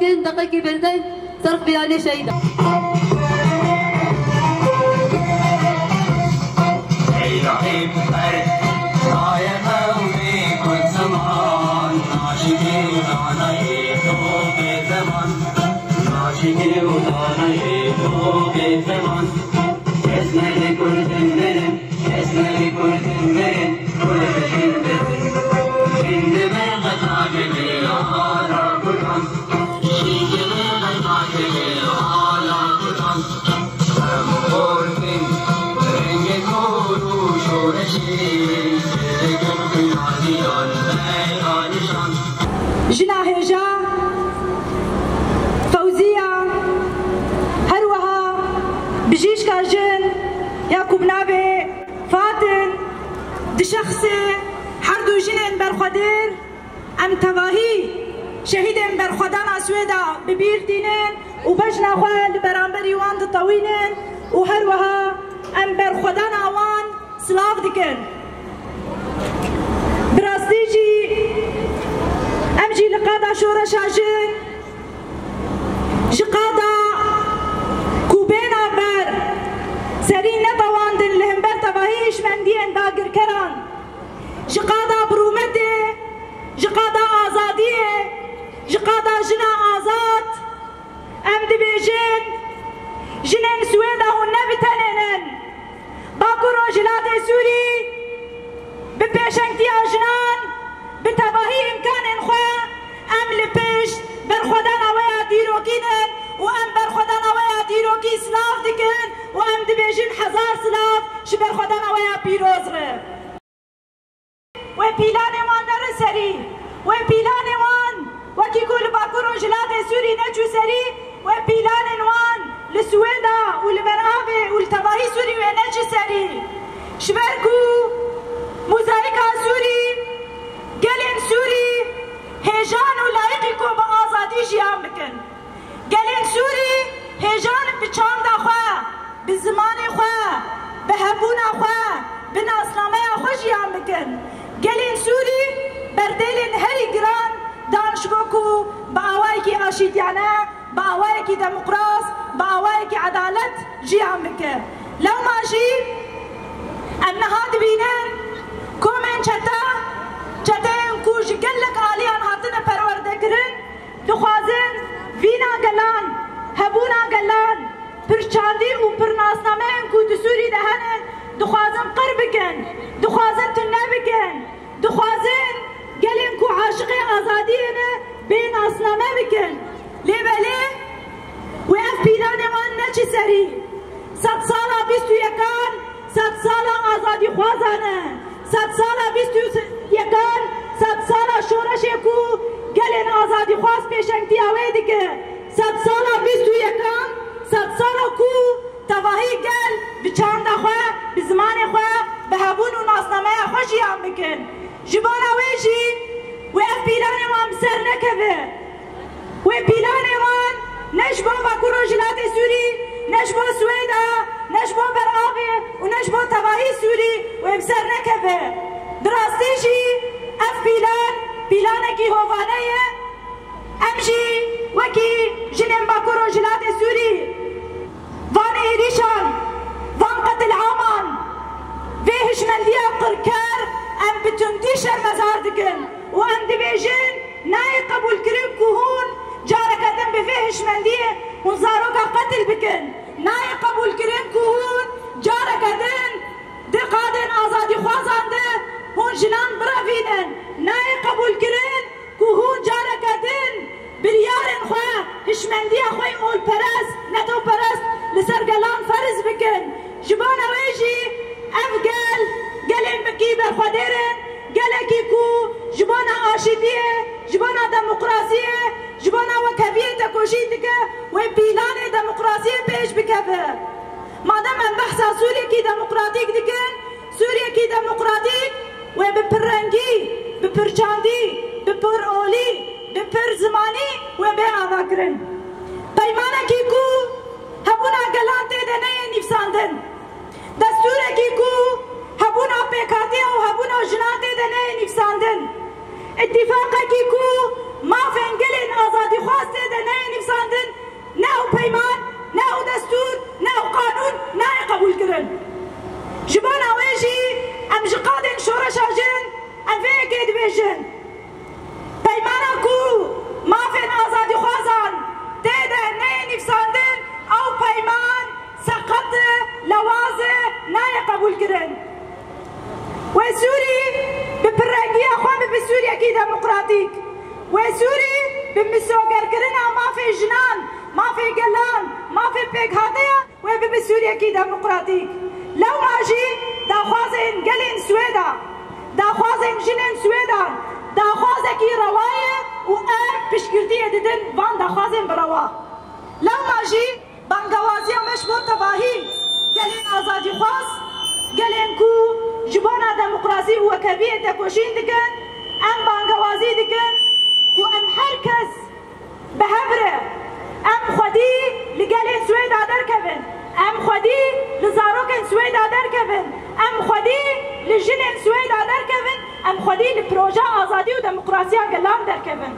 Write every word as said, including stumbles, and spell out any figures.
Deqekî berdeng serf biyanê şehîda. Jina hêja Fewziya, her wiha bijîşka jin ya ku bi navê Fatin, di şexsê her du jinên berxwedêr, em tevahî şehîdên berxwedana Swêda bi bîr tînin û bejna xwe li beramberî wan ditewînin û her wiha em berxwedana wan silav dikin. Bi rastî jî em jî li qada şoreşa jin, ji qada ku bêhna ber serî netewandin li hember tevahî hişmendiyên dagirkeran, ji qada bi rûmetê, ji qada azadiyê, ji qada jina azad, em dibêjin, jinên Swêda hûn ne bi tenê nin. Bakur Rojhilatê Sûrî bi pêşengtiya jinan, bi tevahî îmkanên xwe, em li pişt berxwedana we ya dîrokî nin û em berxwedana we ya dîrokî silav dikin û em dibêjin hezar silav ji berxwedana we ya pîroz re. Wê pîlanê wan nere serî. Wê pîlanê wan, wekî ku li Bakur Rojhilatê Sûrî neçû serî, wê pîlanên wan li Swêda û li Meravê û li tevahî Sûrî wê neçi serî. Ji ber ku mozayîka Sûrî, gelên Sûrî hêjan û layiqî ku bi azadî jiyan bikin. Gelên Sûrî hêjan bi çanda xwe, bi zimanê xwe, bi hebûna xwe, bi nasnameya xwe jiyan bikin. Gelên Sûrî berdêlên herî giran dan ji bo ku bi awayekî aşîtiyane, bi awayekî demokras, bi awayekî edalet jiyan bike. Lewma jî em niha dibînin komên çete, çeteyên ku ji gelek aliyan hatine perwerdekirin, dixwazin vîna gelan, hebûna gelan, pirçandî û pirnasnameyên ku di Sûrî de hene, dixwazin qir bikin, dixwazin tune bikin, dixwazin gelên ku aşiqê azadiyê ne bê nasname bikin. Lê belê wê ev pîlanê wan neçi serî. Sedsala bîst û yekan sedsala azadîxwazan e. Sedsala bîst û yekan sedsala şoreşê ku gelên azadîxwaz pêşengtiya wê dike. Sedsala bîst û yekan sedsala ku tevahî gel bi çanda xwe, bi zimanê xwe, bi hebûn û nasnameya xwe jiyan bikin. Ji bona wê jî wê ev pîlanê wan bi ser nekeve. Wê pîlanê wan ne ji bo Bakur Rojhilatê Sûrî, ne ji bo Swêda, ne ji bo Beravê û ne ji bo tevahî Sûrî wê bi ser nekeve. Bi rastî jî ev pîlan, pîlanekî hovane ye. Em jî wekî jinên Bakur Rojhilatê Sûrî, van êrîşan, van qetilaman, vê hişmendiya qirker em bi tundî şermezar dikin û em dibêjin, nayê qebûlkirin ku hûn careke din bi vê hişmendiyê hûn zaroka qetil bikin. Nayê qebûlkirin ku hûn careke din di qadên azadîxwazan de hûn jinan birevînin. Nayê qebûlkirin ku hûn careke din biryarên xwe, hişmendiya xwe yê olperest, netoperest li ser gelan ferz bikin. Ji bona wê jî ev gel, gelên wekî berxwedêr in, gelekî ku ji bona aşîtiyê, ji bona demokrasiyê, ji bona wekheviyê tekoşîn dike, wê pîlanê demokrasiyê pêş bikeve. Madem em behsa Sûriyekî demokratîk dikin, Sûriyekî demokratîk wê bi pirrengî, bi pirçandî, bi pirolî, bi pirzimanî wê bê avakirin. Peymanekî ku hebûna gelan tê de neyê nivîsandin. Destûrekî ku hebûna pêkhatiya û hebûna jinan tê de neyê nivîsandin. Îtîfaqekî ku mafên gelên Azadîxwaz tê de neyê nivîsandin, ne ew peyman, ne ew destûr, ne ew qanûn nayê qebûlkirin. Ji bona wê jî em ji qadên şoreşa jin em vê yekê dibêjin. Peymana ku mafên azadîxwazan tê de neyê nivîsandin, ew peyman seqet e, lewaz e, nayê qebûlkirin. Wê Sûrî bi pirrengiya xwe bibe Sûriyekî demokratîk. Wê Sûrî bi misogerkirina mafê jinan, mafê gelan, mafê pêkhateya wê bibe Sûriyekî demokratîk. Lewma jî daxwazên gelên Swêda, daxwazên jinên Swêdan, daxwazekî rewa ye û em piştgirtiyê didin van daxwazên bi rewa. Lewma jî bangewaziya me ji bo tevahî gelên azadîxwaz, gelên ku ji bona demokrasî û wekeviyê tekoşîn dikin, em bangewazî dikin ku em her kes bi hev re, em xwedî li gelên Swêda derkevin, em xwedî li zarokên Swêda derkevin, em xwedî li jinên Swêda derkevin, em xwedî li projeya azadî û demokrasiya gelan derkevin.